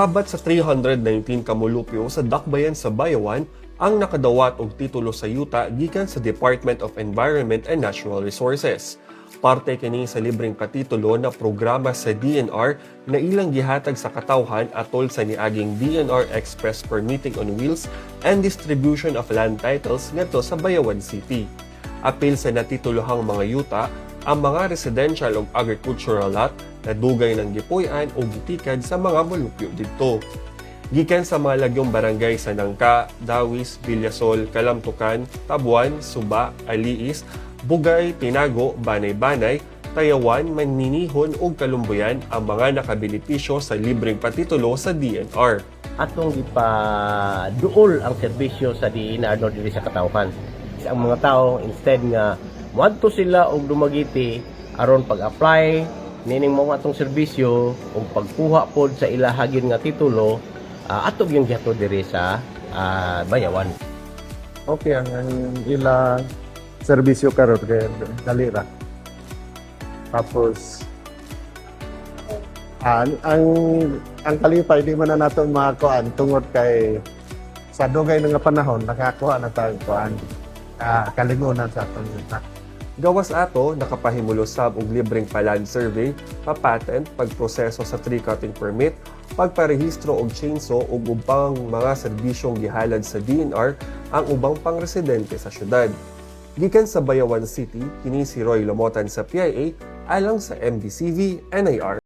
Abat sa 319 ka molupyo sa dakbayan sa Bayawan ang nakadawat og titulo sa yuta gikan sa Department of Environment and Natural Resources. Parte kini sa libreng patitulo na programa sa DENR na ilang gihatag sa katawhan atol sa niaging DENR Express Permitting on Wheels and Distribution of Land Titles ngadto sa Bayawan City. Apil sa natitulohang mga yuta ang mga residential ug agricultural lot na dugay ng gipuy-an o gitikad sa mga molupyo didto. Gikan sa mga lagyong barangay sa Nangka, Dawis, Villasol, Kalamtukan, Tabuan, Suba, Aliis, Bugay, Tinago, Banay-Banay, Tayawan, Maninihon ug Kalumbuyan ang mga nakabenepisyo sa libreng patitulo sa DENR. Atong gipaduol ang serbisyo sa DENR no diri sa katawhan. Ang mga tao, instead nga moadto sila og Dumaguete aron pag-apply nining mo atong serbisyo ug pagkuha pod sa ilahagin nga titulo, ato gyud gihatod diri sa Bayawan. Okay ang ila serbisyo karon kay dali ra. Tapos ang kalipay di man na nato makakuan tungod kay sa dugay na nga panahon nakakuha na tayo kuan kalingunan sa atong yuta. Gawas ato, nakapahimulo sab og libreng pa-land survey, pa-patent, pagproseso sa tree cutting permit, pagparehistro og chainsaw ug ubang mga serbisyong gihalad sa DENR ang ubang pangresidente sa syudad. Gikan sa Bayawan City, kini si Roy Lomotan sa PIA alang sa MBCV NIR.